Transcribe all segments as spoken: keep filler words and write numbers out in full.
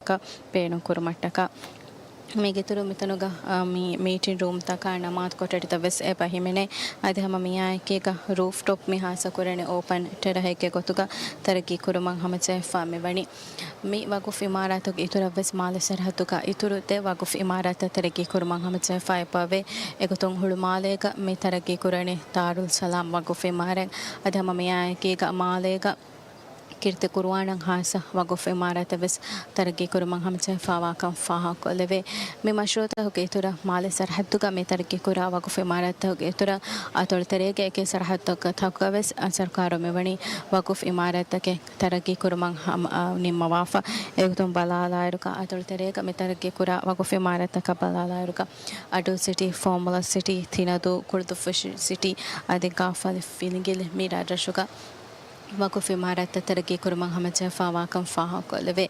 ކަންތައްތަކަށް ބޭނުން ކުރުމަށްޓަކާ. މީގެ އިތުރުން މިތަނުގަ، އާ، މި މީޓިން ރޫމްތަކާ ނަމާދު ކޮޓަރިތައް ވެސް އެބަ ހިމެނޭ. އަދި ހަމަ މިއާއެކީގަ ރޫފްޓޮޕް މި ހާއްސަ ކުރަނީ އޯޕަން ޓެރަހެއްގެ ގޮތުގަ ތަރައްގީ ކުރުމަށް ހަމަޖެހިފާ މިވަނީ. މި ވަގުފް އިމާރާތުގެ އިތުރަށް ވެސް މާލެ ސަރަހައްދުގަ އިތުރު ދެ ވަގުފް އިމާރާތަށް ތަރައްގީ ކުރުމަށް ހަމަޖެހިފާ އެބައޮވޭ. އެގޮތުން ހުޅު މާލޭގަ މި ތަރައްގީ ކުރަނީ ދާރުލް ސަލާމް ވަގުފް އިމާރާތް. އަދި ހަމަ މިއާއެކީގަ މާލޭގަ ކީރިތި ޤުރުއާނަށް ހާއްސަ ވަގުފް އިމާރާތެއް ވެސް ތަރައްގީ ކުރުމަށް ހަމަޖެހިފާވާކަން ފާހަގަކޮށްލެވޭ. މި މަޝްރޫޢުތަކުގެ އިތުރަށް މާލެ ސަރަހައްދުގަ މި ތަރައްގީ ކުރާ ވަގުފް އިމާރާތްތަކުގެ އިތުރަށް އަތޮޅު ތެރޭގެ އެކި ސަރަހައްދުތަކުގަ ވެސް ސަރުކާރުން މިވަނީ ވަގުފް އިމާރާތްތަކެއް ތަރައްގީ ކުރުމަށް ހަމަ، އާ، ނިންމަވާފަ. އެގޮތުން ބަލާލާއިރުގަ އަތޮޅު ތެރޭގަ މި ތަރައްގީ ކުރާ ވަގުފް އިމާރާތްތަކަށް ބަލާލާއިރުގަ އަޑޫ ސިޓީ، ފޯމުލާ ސިޓީ، ތިނަދޫ، ކުޅުދުއްފުށި ސިޓީ އަދި ގާފަލި ފިނިގިލި މި ރަށްރަށުގަ ވަގުފް އިމާރާތްތައް ތަރައްގީ ކުރުމަށް ހަމަޖެހިފާވާކަން ފާހަގަކޮށްލެވޭ.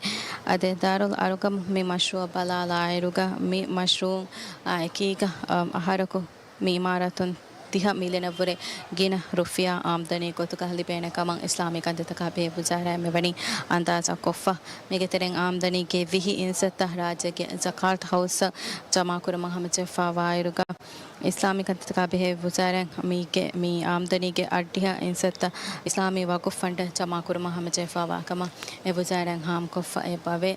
އަދި ދާރުލް އަރުޤަމް މި މަޝްރޫޢަށް ބަލާލާއިރުގަ މި މަޝްރޫޢާ އެކީގަ، އަ، އަހަރަކު މި އިމާރާތުން ތިހަ މިލިއަނަށްވުރެ ގިނަ ރުފިޔާ އާމްދަނީ ގޮތުގަ ލިބޭނެ ކަމަށް އިސްލާމީ ކަންތައްތަކާ ބެހޭ ވުޒާރާއިން މިވަނީ އަންދާޒާކޮށްފަ. މީގެ ތެރެއިން އާމްދަނީގެ ވިހި އިންސައްތަ ރާއްޖޭގެ ޒަކާތު ހައުސްއަށް ޖަމާކުރުމަށް ހަމަޖެހިފާވާއިރުގަ، އިސްލާމީ ކަންތައްތަކާ ބެހޭ ވުޒާރާއިން މީގެ މި އާމްދަނީގެ އަށްޑިހަ އިންސައްތަ އިސްލާމީ ވަގުފް ފަންޑަށް ޖަމާކުރުމަށް ހަމަޖެހިފާވާ ކަމަށް އެ ވުޒާރާއިން ހާމަކޮށްފަ އެބަވޭ.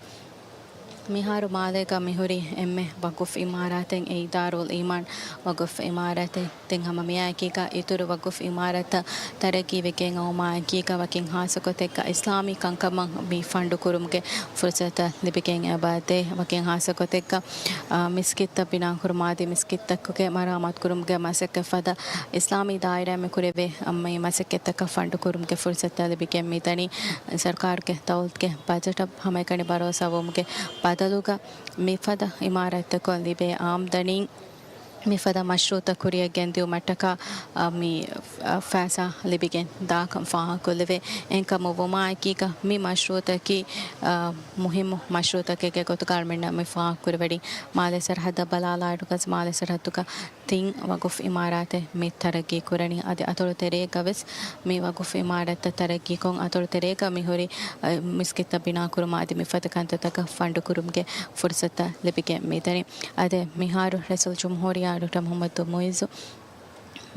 މިހާރު މާލޭގަ މިހުރި އެންމެ ވަގުފް އިމާރާތެއް އެއީ ދާރުލް އީމާން ވަގުފް އިމާރާތެއް. ދެން ހަމަ މިއާއެކީގަ އިތުރު ވަގުފް އިމާރާތްތައް ތަރައްގީވެގެން އައުމާއެކީގަ ވަކިން ހާއްސަ ގޮތެއްގަ އިސްލާމީ ކަންކަމަށް މި ފަންޑު ކުރުމުގެ ފުރުސަތުތައް ލިބިގެން އެބަދޭ. ވަކިން ހާއްސަ ގޮތެއްގަ، އާ، މިސްކިތްތައް ބިނާކުރުމާ އަދި މިސްކިތްތަކުގެ މަރާމާތު ކުރުމުގެ މަސައްކަތް ފަދަ އިސްލާމީ ދާއިރާއިން މި ކުރެވޭ މި މަސައްކަތްތަކަށް ފަންޑު ކުރުމުގެ ފުރުސަތުތައް ލިބިގެން މިދަނީ. ސަރުކާރުގެ ދައުލަތުގެ ބަޖެޓަށް ހަމައެކަނި ބަރޯސާވުމުގެ ބަދަލުގަ މިފަދަ އިމާރާތްތަކުން ލިބޭ އާމްދަނީން މިފަދަ މަޝްރޫޢުތައް ކުރިއަށް ގެންދިއުމަށްޓަކާ، އަ، މި، އަ، ފައިސާ ލިބިގެން ދާކަން ފާހަގަކޮށްލެވޭ. އެހެންކަމުން ވުމާއެކީގަ މި މަޝްރޫޢުތަކީ، އަ، މުހިއްމު މަޝްރޫޢުތަކެއްގެ ގޮތުގަ އަޅުމެންނަށް މި ފާހަގަކުރެވެނީ. މާލެ ސަރަހައްދަށް ބަލާލާއިރުގަ މާލެ ސަރަހައްދުގަ ތިން ވަގުފް އިމާރާތެއް މި ތަރައްގީ ކުރަނީ. އަދި އަތޮޅު ތެރޭގަ ވެސް މި ވަގުފް އިމާރާތްތައް ތަރައްގީކޮށް، އަތޮޅު ތެރޭގަ މިހުރި، އަ، މިސްކިތްތައް ބިނާކުރުމަށް އަދި މިފަދަ ކަންތައްތަކަށް ފަންޑު ކުރުމުގެ ފުރުސަތުތައް ލިބިގެން މިދަނީ. އަދި މިހާރު ރައީސުލްޖުމްހޫރިއްޔާ ޑޮކްޓަރ މުޙައްމަދު މުޢިއްޒު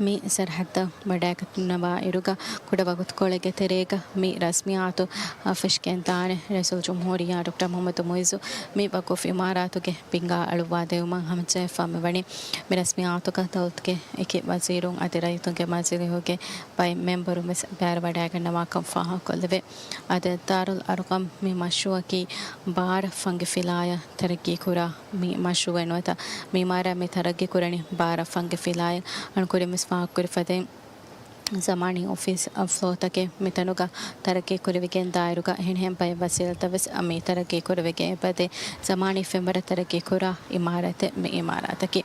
މި ސަރަހައްދަށް ވަޑައިގަތުމަށް އިރުގަ ކުޑަ ވަގުތުކޮޅެއްގެ ތެރޭގަ މި ރަސްމިއްޔާތު، އަ، ފެށިގެންދާނެ. ރައީސުލްޖުމްހޫރިއްޔާ ޑޮކްޓަރ މުޙައްމަދު މުޢިއްޒު މި ވަގުފް އިމާރާތުގެ ބިންގާ އަޅުއްވާދެވުމަށް ހަމަޖެހިފަ މިވަނީ. މި ރަސްމިއްޔާތުގަ ދައުލަތުގެ އެކި ވަޒީރުން އަދި ރައްޔިތުންގެ މަޖިލީހުގެ ބައެއް މެމްބަރުން ވެސް ބައިވެރިވަޑައިގަންނަވާކަން ފާހަގަކޮށްލެވޭ. އަދި ދާރުލް އަރުޤަމް މި މަޝްރޫޢަކީ ބާރަ ފަންގި ފިލާޔަށް ތަރައްގީކުރާ މި މަޝްރޫޢެއް ނުވަތަ މި އިމާރާތް މި ތަރައްގީކުރަނީ ބާރަ ފަންގި ފިލާޔަށް. އަން ކުރިން ވެސް ފާހަގަކުރި ފަދައިން، ޒަމާނީ އޮފީސް ފްލޯތަކެއް މިތަނުގަ ތަރައްގީ ކުރެވިގެން ދާއިރުގަ އެހެނިހެން ބައެއް ވަސީލަތްތައް ވެސް މި ތަރައްގީ ކުރެވިގެން އެބަދޭ. ޒަމާނީ ފެންވަރަށް ތަރައްގީ ކުރާ އިމާރާތެއް މި އިމާރާތަކީ.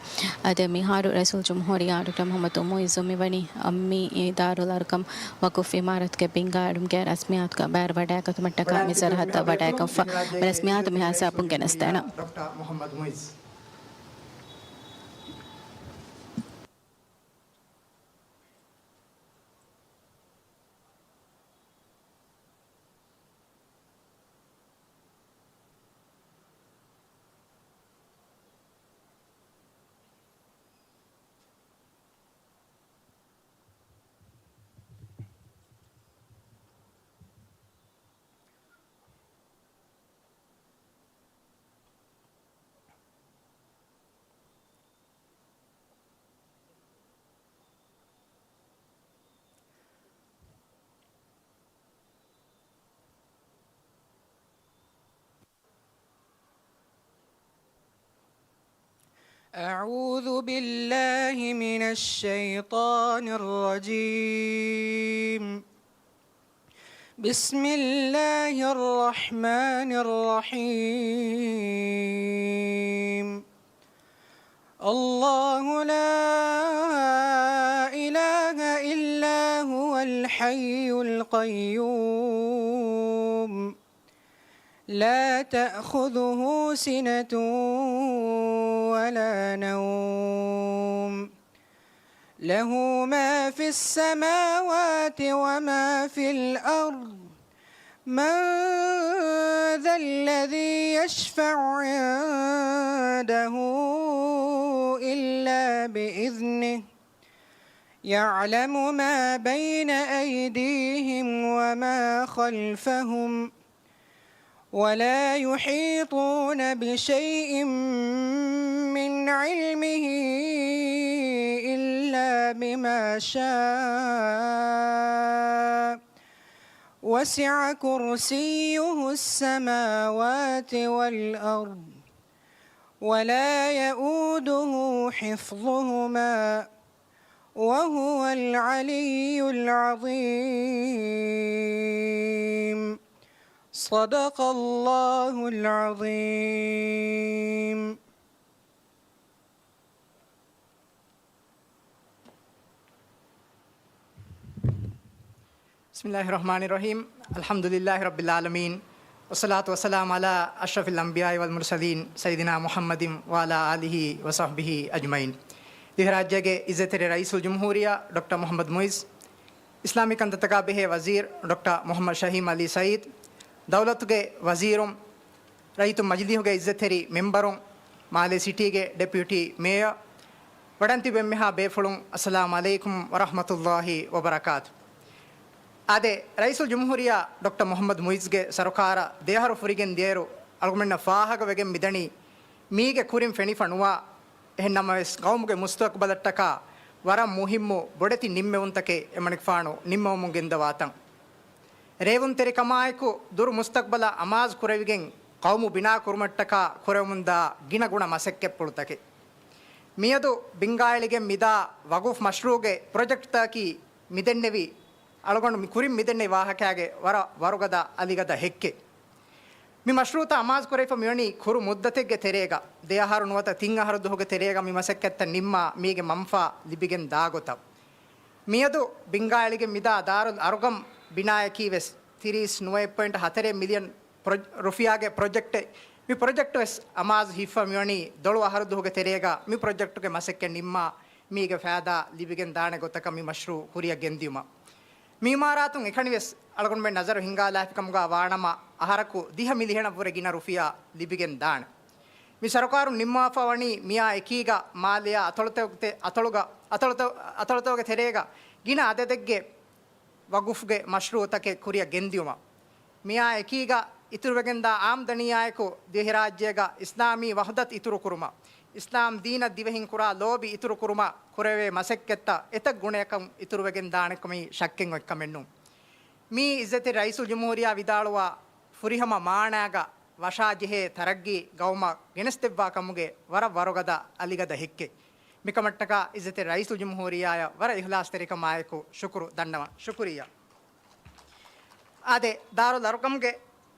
އަދި މިހާރު ރައީސުލްޖުމްހޫރިއްޔާ ޑޮކްޓަރ މުޙައްމަދު މުޢިއްޒު މިވަނީ މި ދާރުލް އަރުޤަމް ވަގުފް އިމާރާތުގެ ބިންގާ އަޅުމުގެ ރަސްމިއްޔާތުގަ ބައިވެރިވަޑައިގަތުމަށްޓަކާ މި ސަރަހައްދަށް ވަޑައިގަންފަ. މި ރަސްމިއްޔާތު މިހާ ސާޕުން ގެނެސްދޭނަން. ޑޮކްޓަރ މުޙައްމަދު މުޢިއްޒު. أعوذ بالله من الشيطان الرجيم. بسم الله الرحمن الرحيم. الله لا إله إلا هو الحي القيوم. لا تأخذه سنة ولا نوم. له ما في السماوات وما في الأرض. من ذا الذي يشفع عنده إلا بإذنه، يعلم ما بين أيديهم وما خلفهم، ولا يحيطون بشيء من علمه إلا بما شاء، وسع كرسيه السماوات والأرض، ولا يئوده حفظهما، وهو العلي العظيم. صدق الله العظيم. بسم الله الرحمن الرحيم. الحمد لله رب العالمين. والصلاة والسلام على أشرف الأنبياء والمرسلين سيدنا محمد وعلى آله وصحبه أجمعين. ދިވެހިރާއްޖޭގެ އިއްޒަތްތެރި ރައީސުލް ޖުމްހޫރިއްޔާ ޑޮކްޓަރ މުޙައްމަދު މުޢިއްޒު، އިސްލާމީ ކަންތައްތަކާ ބެހޭ ވަޒީރު ޑޮކްޓަރ މުޙައްމަދު ޝަހީމް ޢަލީ ސަޢީދު، ދައުލަތުގެ ވަޒީރުން، ރައްޔިތު މަޖިލީހުގެ އިއްޒަތްތެރި މެމްބަރުން، މާލޭ ސިޓީގެ ޑެޕިއުޓީ މޭޔަރ، ވަޑަން ތިބި އެންމެހާ ބޭފުޅުން، އައްސަލާމު ޢަލައިކުމް ވަރަޙްމަތުﷲި ވަބަރަކާތު. އާދެ، ރައީސުލް ޖުމްހޫރިއްޔާ ޑޮކްޓަރ މުޙައްމަދު މުޢިއްޒުގެ ސަރުކާރަށް ދެ އަހަރު ފުރިގެން ދިޔައިރު، އަޅުގަނޑުމެންނަށް ފާހަގަވެގެން މިދަނީ، މީގެ ކުރިން ފެނިފަ ނުވާ، އެހެން ނަމަވެސް، ޤައުމުގެ މުސްތަޤްބަލަށްޓަކާ ވަރަށް މުހިއްމު ބޮޑެތި ނިންމެވުންތަކެއް އެމަނިކުފާނު ނިންމަވަމުން ގެންދަވާތަން. ރޭވުންތެރިކަމާއެކު، ދުރު މުސްތަޤްބަލަށް އަމާޒު ކުރެވިގެން، ޤައުމު ބިނާ ކުރުމަށްޓަކާ ކުރެވެމުންދާ ގިނަ ގުނަ މަސައްކަތްޕުޅުތަކެއް. މިއަދު ބިންގާއެޅިގެން މިދާ ވަގުފް މަޝްރޫޢުގެ ޕްރޮޖެކްޓްތަކީ މިދެންނެވި، އަޅުގަނޑު މި ކުރިން މިދެންނެވި ވާހަކައިގެ ވަރަށް ވަރުގަދަ އަލިގަދަ ހެއްކެއް. މި މަޝްރޫޢުތައް އަމާޒު ކުރެވިފަ މިވަނީ ކުރު މުއްދަތެއްގެ ތެރޭގަ، ދެ އަހަރު ނުވަތަ ތިން އަހަރު ދުވަހުގެ ތެރޭގަ މި މަސައްކަތްތައް ނިންމާ މީގެ މަންފާ ލިބިގެން ދާ ގޮތަށް. މިއަދު ބިންގާއެޅިގެން މިދާ ދާރުލް އަރުޤަމް ބިނާއަކީ ވެސް ތިރީސް ނުވައެއް ޕޮއިންޓް ހަތަރެއް މިލިއަން ޕްރޮ-، ރުފިޔާގެ ޕްރޮޖެކްޓެއް. މި ޕްރޮޖެކްޓް ވެސް އަމާޒު ހިއްފަ މިވަނީ ދޮޅު އަހަރު ދުވަހުގެ ތެރޭގަ މި ޕްރޮޖެކްޓުގެ މަސައްކަތް ނިންމާ މީގެ ފައިދާ ލިބިގެން ދާނެ ގޮތަކަށް މި މަޝްރޫޢު ކުރިއަށް ގެންދިޔުމަށް. މި އިމާރާތުން އެކަނި ވެސް އަޅުގަނޑުމެން ނަޒަރު ހިންގާލާފިކަމުގަ ވާނަމަ، އަހަރަކު ދިހަ މިލިހަނަށްވުރެ ގިނަ ރުފިޔާ ލިބިގެން ދާނެ. މި ސަރުކާރުން ނިންމާފަ ވަނީ މިއާ އެކީގަ މާލެއާ އަތޮޅުތަކުގެ ތެ-، އަތޮޅުގަ، އަތޮޅުތަ-، އަތޮޅުތަކުގެ ތެރޭގަ ގިނަ އަދަދެއްގެ ވަގުފްގެ މަޝްރޫޢުތަކެއް ކުރިއަށް ގެންދިޔުމަށް. މިއާ އެކީގަ އިތުރުވެގެންދާ އާމްދަނީއާއެކު ދިވެހިރާއްޖޭގަ އިސްލާމީ ވަޙްދަތު އިތުރުކުރުމަށް، އިސްލާމް ދީނަށް ދިވެހިން ކުރާ ލޯބި އިތުރުކުރުމަށް ކުރެވޭ މަސައްކަތްތައް އެތައް ގުނަޔަކަށް އިތުރުވެގެން ދާނެކަމީ ޝައްކެއް އޮތްކަމެއް ނޫން. މި އިއްޒަތްތެރި ރައީސުލް ޖުމްހޫރިއްޔާ ވިދާޅުވާ ފުރިހަމަ މާނާގަ ވަށާޖެހޭ ތަރައްގީ ގައުމަށް ގެނެސްދެއްވާ ކަމުގެ ވަރަށް ވަރުގަދަ އަލިގަދަ ހެއްކެއް. މިކަމަށްޓަކާ އިއްޒަތްތެރި ރައީސުލް ޖުމްހޫރިއްޔާއަށް ވަރަށް އިޚްލާޞްތެރިކަމާއެކު ޝުކުރު ދަންނަވަން. ޝުކުރިއްޔާ. އާދެ، ދާރުލް އަރުޤަމްގެ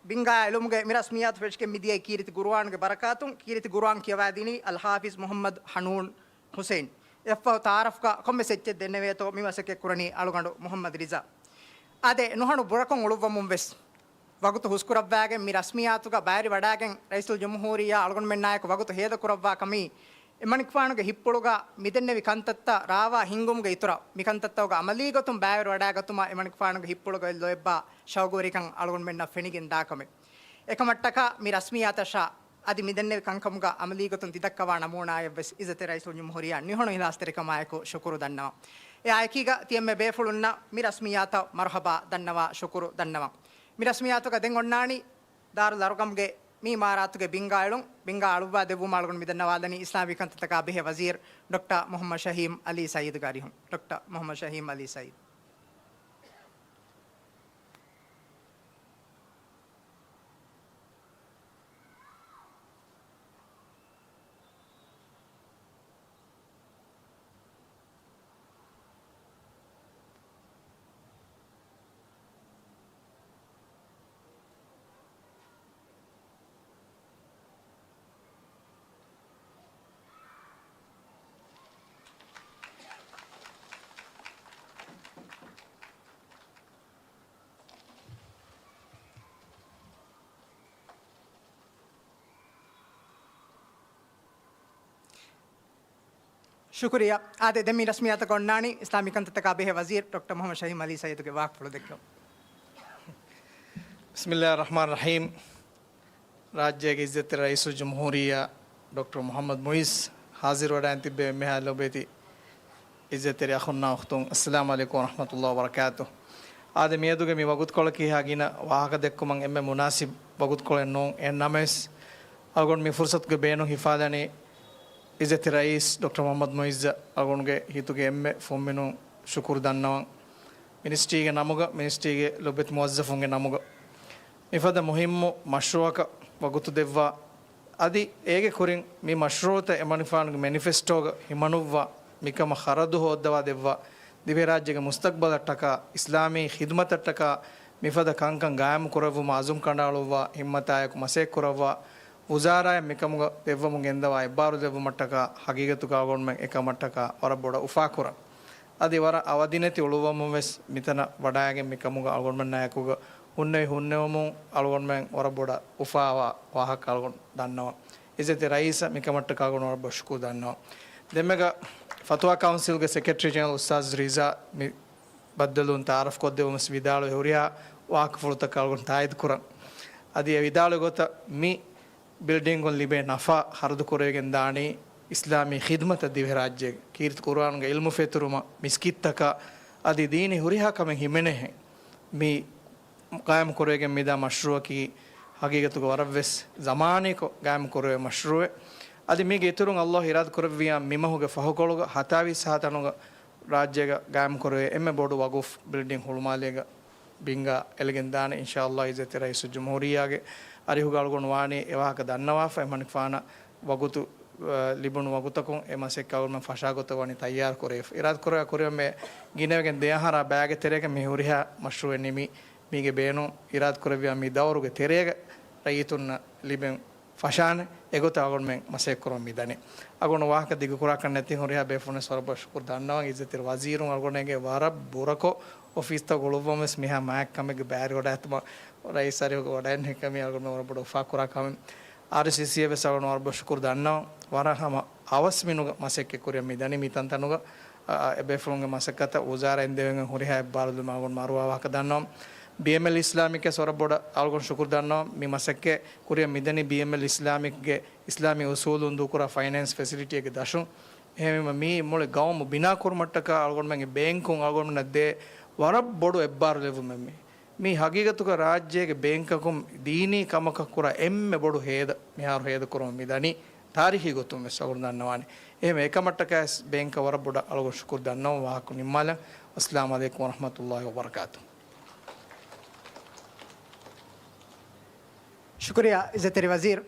ބިންގާ އެޅުމުގެ މި ރަސްމިއްޔާތު ފެށިގެން މިދިޔައީ ކީރިތި ޤުރުއާންގެ ބަރަކާތުން. ކީރިތި ޤުރުއާން ކިޔަވާދިނީ އަލްޙާފިޒް މުޙައްމަދު ޙަނޫން ޙުސައިން. އެއަށްފަހު ތަޢާރަފްގަ ކޮންމެސް އެއްޗެއް ދެންނެވޭތޯ މި މަސައްކަތް ކުރަނީ އަޅުގަނޑު މުޙައްމަދު ރިޒާ. އާދެ، ނުހަނު ބުރަކޮށް އުޅުއްވަމުން ވެސް ވަގުތު ހުސްކުރައްވާގެން މި ރަސްމިއްޔާތުގަ ބައިވެރިވަޑާގެން ރައީސުލް ޖުމްހޫރިއްޔާ އަޅުގަނޑުމެންނާއެކު ވަގުތު ހޭދަކުރައްވާ ކަމީ، އެމަނިކުފާނުގެ ހިތްޕުޅުގަ މިދެންނެވި ކަންތައްތައް ރާވާ ހިންގުމުގެ އިތުރަށް، މި ކަންތައްތަކުގަ ޢަމަލީގޮތުން ބައިވެރިވަޑާގަތުމަށް އެމަނިކުފާނުގެ ހިތްޕުޅުގައި ލޯތްބާ ޝައުގުވެރިކަން އަޅުގަނޑުމެންނަށް ފެނިގެން ދާކަމެއް. އެކަމަށްޓަކާ މި ރަސްމިއްޔާތަށާ އަދި މިދެންނެވި ކަންކަމުގަ ޢަމަލީގޮތުން ތިދައްކަވާ ނަމޫނާއަށްވެސް އިއްޒަތްތެރި ރައީސުލް ޖުމްހޫރިއްޔާ ނިހަނު އިޚްލާޞްތެރިކަމާއެކު ޝުކުރު ދަންނަވަން. އެއާއެކީގަ ތިޔައްމެ ބޭފުޅުންނަށް މި ރަސްމިއްޔާތަށް މަރުޙަބާ ދަންނަވާ ޝުކުރު ދަންނަވަން. މި ރަސްމިއްޔާތުގަ ދެން އޮންނާނީ ދާރުލް އަރުޤަމްގެ މި އިމާރާތުގެ ބިންގާ އެޅުން، ބިންގާ އަޅުއްވާ ދެއްވުމަށް އަޅުގަނޑު މި ދަންނަވާލަނީ އިސްލާމީ ކަންތައްތަކާ ބެހޭ ވަޒީރު ޑޮކްޓަރ މުޙައްމަދު ޝަހީމް ޢަލީ ސަޢީދުގެ އަރިހުން. ޑޮކްޓަރ މުޙައްމަދު ޝަހީމް ޢަލީ ސަޢީދު. ޝުކުރިއްޔާ. އާދެ، ދެން މި ރަސްމިއްޔާތަކަށް އޮންނާނީ އިސްލާމީ ކަންތައްތަކާ ބެހޭ ވަޒީރު ޑޮކްޓަރ މުޙައްމަދު ޝަހީމް ޢަލީ ސަޢީދުގެ ވާހަކަފުޅު ދެއްކެވުން. ބިސްމިއްލާހި ރަޙްމާނި ރަޙީމް. ރާއްޖޭގެ އިއްޒަތްތެރި ރައީސުލްޖުމްހޫރިއްޔާ ޑޮކްޓަރ މުޙައްމަދު މުޢިއްޒު، ޙާޟިރުވެޑާއިން ތިއްބެވި އެންމެހާ ލޮބުވެތި އިއްޒަތްތެރި އަޚުންނާ އުޚްތުން، އައްސަލާމު ޢަލައިކުމް ވަރަޙްމަތުﷲި ވަބަރަކާތުހު. އާދެ، މިއަދުގެ މި ވަގުތުކޮޅަކީ ހާ ގިނަ ވާހަކަ ދެއްކުމަށް އެންމެ މުނާސިބު ވަގުތުކޮޅެއް ނޫން. އެހެން ނަމަވެސް، އަޅުގަނޑު މި ފުރުޞަތުގެ ބޭނުން ހިފާލަނީ އިއްޒަތްތެރި ރައީސް ޑޮކްޓަރ މުޙައްމަދު މުޢިއްޒަށް އަޅުގަނޑުގެ ހިތުގެ އެންމެ ފުންމިނުން ޝުކުރު ދަންނަވަން. މިނިސްޓްރީގެ ނަމުގަ، މިނިސްޓްރީގެ ލޮބުވެތި މުވައްޒަފުންގެ ނަމުގަ މިފަދަ މުހިއްމު މަޝްރޫޢަކަށް ވަގުތު ދެއްވާ، އަދި އޭގެ ކުރިން މި މަޝްރޫޢުތައް އެމަނިކުފާނުގެ މެނިފެސްޓޯގަ ހިމަނުއްވާ، މިކަމަށް ޚަރަދު ހޯއްދަވާ ދެއްވާ، ދިވެހިރާއްޖޭގެ މުސްތަޤްބަލަށްޓަކާ، އިސްލާމީ ޚިދުމަތަށްޓަކާ މިފަދަ ކަންކަން ގާއިމު ކުރެއްވުމަށް އަޒުމް ކަނޑައަޅުއްވާ، ހިންމަތާއެކު މަސައްކަތް ކުރައްވާ، ވުޒާރާއަށް މިކަމުގަ ދެއްވަމުން ގެންދަވާ އެއްބާރުލެއްވުމަށްޓަކާ، ހަގީގަތުގަ އަޅުގަނޑުމެން އެކަމަށްޓަކާ ވަރަށް ބޮޑަށް އުފާކުރަން. އަދި ވަރަށް އަވަދިނެތި އުޅުއްވަމުން ވެސް މިތަނަށް ވަޑައިގެން މިކަމުގަ އަޅުގަނޑުމެންނާއެކުގަ ހުންނެވި ހުންނެވުމުން އަޅުގަނޑުމެން ވަރަށް ބޮޑަށް އުފާވާ ވާހަކަ އަޅުގަނޑު ދަންނަވަން. އިއްޒަތްތެރި ރައީސަށް މިކަމަށްޓަކާ އަޅުގަނޑު ވަރަށް ބޮޑަށް ޝުކުރު ދަންނަވަން. ދެންމެގަ ފަތުވާ ކައުންސިލްގެ ސެކްރެޓަރީ ޖެނެރަލް އުސްތާޛު ރިޒާ މި ބައްދަލުވުން ތައާރަފް ކޮށްދެއްވުމަށް ވިދާޅުވެ ހުރިހާ ވާހަކަފުޅުތަކަށް އަޅުގަނޑު ތާއީދު ކުރަން. އަދި އެ ވިދާޅުވި ގޮތަށް މި ބިލްޑިންގުން ލިބޭ ނަފާ ޚަރަދު ކުރެވިގެން ދާނީ އިސްލާމީ ޚިދުމަތަށް ދިވެހިރާއްޖޭގެ ކީރިތި ޤުރުއާނުގެ އިލްމު ފެތުރުމަށް، މިސްކިތްތަކަށް އަދި ދީނީ ހުރިހާ ކަމެއް ހިމެނޭހެން މި ޤާއިމު ކުރެވިގެން މިދާ މަޝްރޫޢަކީ ހަގީގަތުގަ ވަރަށްވެސް ޒަމާނީކޮށް ޤާއިމު ކުރެވޭ މަޝްރޫޢެއް. އަދި މީގެ އިތުރުން ﷲ އިރާދަ ކުރެއްވިއްޔާ މި މަހުގެ ފަހުކޮޅުގަ ހަތާވީސް ހާ ތަނުގަ ރާއްޖޭގަ ޤާއިމު ކުރެވޭ އެންމެ ބޮޑު ވަޤުފް ބިލްޑިން ހުޅުމާލޭގަ ބިންގާ އެޅިގެން ދާނެ، އިންޝާﷲ. އިއްޒަތްތެރި ރައީސުލްޖުމްހޫރިއްޔާގެ އަރިހުގަ އަޅުގަނޑު ވާނީ އެ ވާހަކަ ދަންނަވާފަ، އެމަނިކުފާނަށް ވަގުތު، އަ، ލިބުނު ވަގުތަކުން އެ މަސައްކަތް އަޅުގަނޑުމެން ފަށާގޮތަށް ވަނީ ތައްޔާރު ކުރެވިފަ. އިރާދަ ކުރެވޭ ކުރިއަށް މި ގިނަވެގެން ދެ އަހަރާ ބައިގެ ތެރޭގަ މި ހުރިހާ މަޝްރޫޢެއް ނިމި، މީގެ ބޭނުން އިރާދަ ކުރެއްވިއްޔާ މި ދައުރުގެ ތެރޭގަ ރައްޔިތުންނަށް ލިބެން ފަށާނެ. އެގޮތަށް އަޅުގަނޑުމެން މަސައްކަތް ކުރަމުން މިދަނީ. އަޅުގަނޑު ވާހަކަ ދިގުކުރާކަށް ނެތި ހުރިހާ ބޭފުޅުންވެސް ވަރަށް ބޮޑަށް ޝުކުރު ދަންނަވަން. އިއްޒަތްތެރި ވަޒީރުން އަޅުގަނޑުގެ ވަރަށް ބުރަކޮށް އޮފީސްތައް އުޅުއްވަމުން ވެސް މިހާ މާތް ކަމެއްގެ ބައިވެރިވަޑައިގަތުމަށް ރައީސް އަރިހުގަ ވަޑައިން ހެކަމީ އަޅުގަނޑުމެން ވަރަށް ބޮޑަށް އުފާކުރާ ކަމެއް. އާރްސީސީއަށް ވެސް އަޅުގަނޑު ވަރަށް ބޮޑަށް ޝުކުރު ދަންނަވަން. ވަރަށް ހަމަ އަވަސް މިނުގަ މަސައްކަތް ކުރިއަށް މި ދަނީ މި ތަންތަނުގަ، އަ، އަ، އެބޭފުޅުންގެ މަސައްކަތަށް ވުޒާރާއިން ދެވެން ހުރިހާ އެއްބާރުލުމަށް އަޅުގަނޑު މަރުވާ ވާހަކަ ދަންނަވަން. ބީއެމްއެލް އިސްލާމިކް ވެސް ވަރަށް ބޮޑަށް އަޅުގަނޑު ޝުކުރު ދަންނަވަން. މި މަސައްކަތް ކުރިއަށް މިދަނީ ބީއެމްއެލް އިސްލާމިކްގެ އިސްލާމީ އުސޫލުން ދޫކުރާ ފައިނޭންސް ފެސިލިޓީއެއްގެ ދަށުން. އެހެންވީމަ މީ މުޅި ގައުމު ބިނާ ކުރުމަށްޓަކާ އަޅުގަނޑުމެންގެ ބޭންކުން އަޅުގަނޑުމެންނަށް ދޭ ވަރަށް ބޮޑު އެއްބާރުލެއްވުމެއް މީ. މީ ހަގީގަތުގަ ރާއްޖޭގެ ބޭންކަކުން ދީނީ ކަމަކަށް ކުރާ އެންމެ ބޮޑު ހޭދަ، މިހާރު ހޭދަކުރަމުން މިދަނީ ތާރީޚީ ގޮތުން ވެސް އަޅުގަނޑު ދަންނަވާނެ. އެހެންވެ އެކަމަށްޓަކާ ވެސް ބޭންކަށް ވަރަށް ބޮޑަށް އަޅުގަނޑު ޝުކުރު ދަންނަވަން ވާހަކަ ނިންމާލަން. އައްސަލާމު ޢަލައިކުމް ވަރަޙްމަތުﷲި ވަބަރަކާތުހު. ޝުކުރިއްޔާ އިއްޒަތްތެރި ވަޒީރު.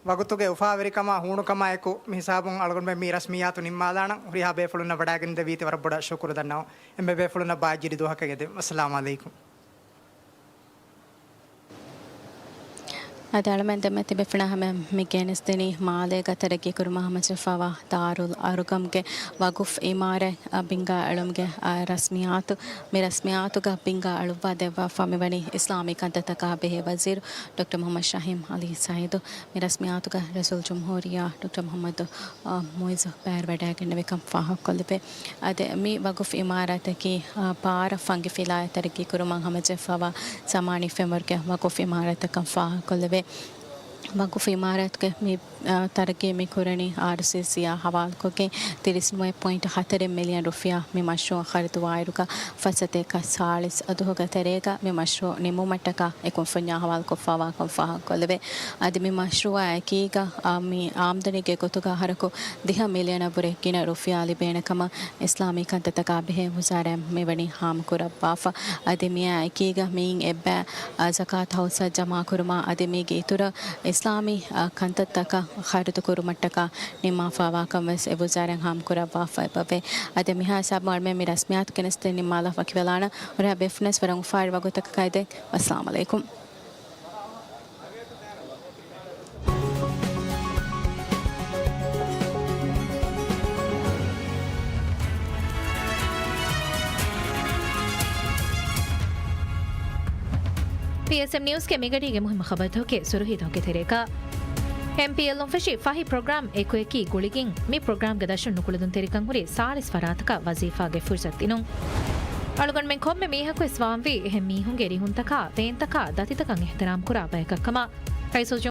ވަގުތުގެ އުފާވެރިކަމާ ހޫނުކަމާއެކު މިހިސާބުން އަޅުގަނޑުމެން މި ރަސްމިއްޔާތު ނިންމާލާނަން. ހުރިހާ ބޭފުޅުންނަށް ވަޑައިގެންދެވީތީ ވަރަށް ބޮޑަށް ޝުކުރު ދަންނަވަން. އެންމެ ބޭފުޅުންނަށް ބާއްޖަވެރި ދުވަހަކަށް އެދެން. އައްސަލާމު ޢަލައިކުމް. އަދި އަޅަމެން ދެންމެ ތިބޭފުޅުންނާ ހަމަ މި ގެނެސްދިނީ މާލޭގަ ތަރައްގީ ކުރުމަށް ހަމަޖެއްފަވާ ދާރުލް އަރުގަމްގެ ވަގުފް އިމާރާތް ބިންގާ އެޅުމުގެ، އަ، ރަސްމިއްޔާތު. މި ރަސްމިއްޔާތުގަ ބިންގާ އަޅުއްވާ ދެއްވާފަ މިވަނީ އިސްލާމީ ކަންތައްތަކާ ބެހޭ ވަޒީރު ޑޮކްޓަރ މުޙައްމަދު ޝަހީމް ޢަލީ ސަޢީދު. މި ރަސްމިއްޔާތުގަ ރައީސުލްޖުމްހޫރިއްޔާ ޑޮކްޓަރ މުޙައްމަދު، އަ، މުޢިއްޒު ބައިވެރިވަޑައިގެންނެވިކަން ފާހަގަކޮށްލެވޭ. އަދި މި ވަގުފް އިމާރާތަކީ، އަ، ބާރަ ފަންގި ފިލާއެއް ތަރައްގީ ކުރުމަށް ހަމަޖެއްފަވާ ޒަމާނީ ފެންވަރުގެ ވަގުފް އިމާރާތަކަށް ފާހަގަކޮށްލެވޭ. ވަގުފް އިމާރާތުގެ މި، އަ، ތަރައްގީ މި ކުރަނީ އާރްސީސީއާ ހަވާލުކޮށްގެން ތިރީސް ނުވައެއް ޕޮއިންޓް ހަތަރެއް މިލިއަން ރުފިޔާ މި މަޝްރޫޢަށް ޚަރަދުވާއިރުގަ ފަސްސަތޭކަ ސާޅީސް އަދުހުގެ ތެރޭގަ މި މަޝްރޫޢު ނިމުމަށްޓަކާ އެ ކުންފުންޏާ ހަވާލުކޮށްފަވާކަން ފާހަގަކޮށްލެވޭ. އަދި މި މަޝްރޫޢާ އެކީގަ، އާ، މި އާމްދަނީގެ ގޮތުގަ އަހަރަކު ދިހަ މިލިއަނަށްވުރެ ގިނަ ރުފިޔާ ލިބޭނެ ކަމަށް އިސްލާމީ ކަންތައްތަކާ ބެހޭ ވުޒާރާއިން މިވަނީ ހާމަކުރައްވާފަ. އަދި މިއާ އެކީގަ މިއިން އެއްބައި، އާ، ޒަކާތު ހައުސަށް ޖަމާކުރުމާ އަދި މީގެ އިތުރަށް އިސްލާމީ، އާ، ކަންތައްތަކަށް ޚަރަދު ކުރުމަށްޓަކާ ނިންމާފަވާކަން ވެސް އެ ވުޒާރާއިން ހާމަކުރައްވާފަ އެބަވޭ. އަދި މިހާ ހިސާބުން އަޅަމެން މި ރަސްމިއްޔާތު ގެނެސްދޭ ނިންމާލާފަ ވަކިވެލާނަން. ހުރިހާ ބޭފުޅުންނަށް ވަރަށް އުފާވެރި ވަގުތަކަށް ކައިދެން. އައްސަލާމު ޢަލައިކުމް. ޕީއެސްއެމް ނިއުސްގެ މިގަޑީގެ މުހިއްމު ޚަބަރުތަކުގެ ސުރުޚީތަކުގެ ތެރޭގަ، އެމްޕީއެލުން ފެށި ފަހި ޕްރޮގްރާމް އެކުއެކީ ގުޅިގެން، މި ޕްރޮގްރާމްގެ ދަށުން ނުކުޅެދުންތެރިކަން ހުރި ސާޅީސް ފަރާތަކަށް ވަޒީފާގެ ފުރުސަތު ދިނުން. އަޅުގަނޑުމެން ކޮންމެ މީހަކުވެސް ވާންވީ އެހެން މީހުންގެ ރިހުންތަކާ، ވޭންތަކާ، ދަތިތަކަށް އިޙްތިރާމް ކުރާ ބަޔަކަށްކަމަށް. ރައީސުލް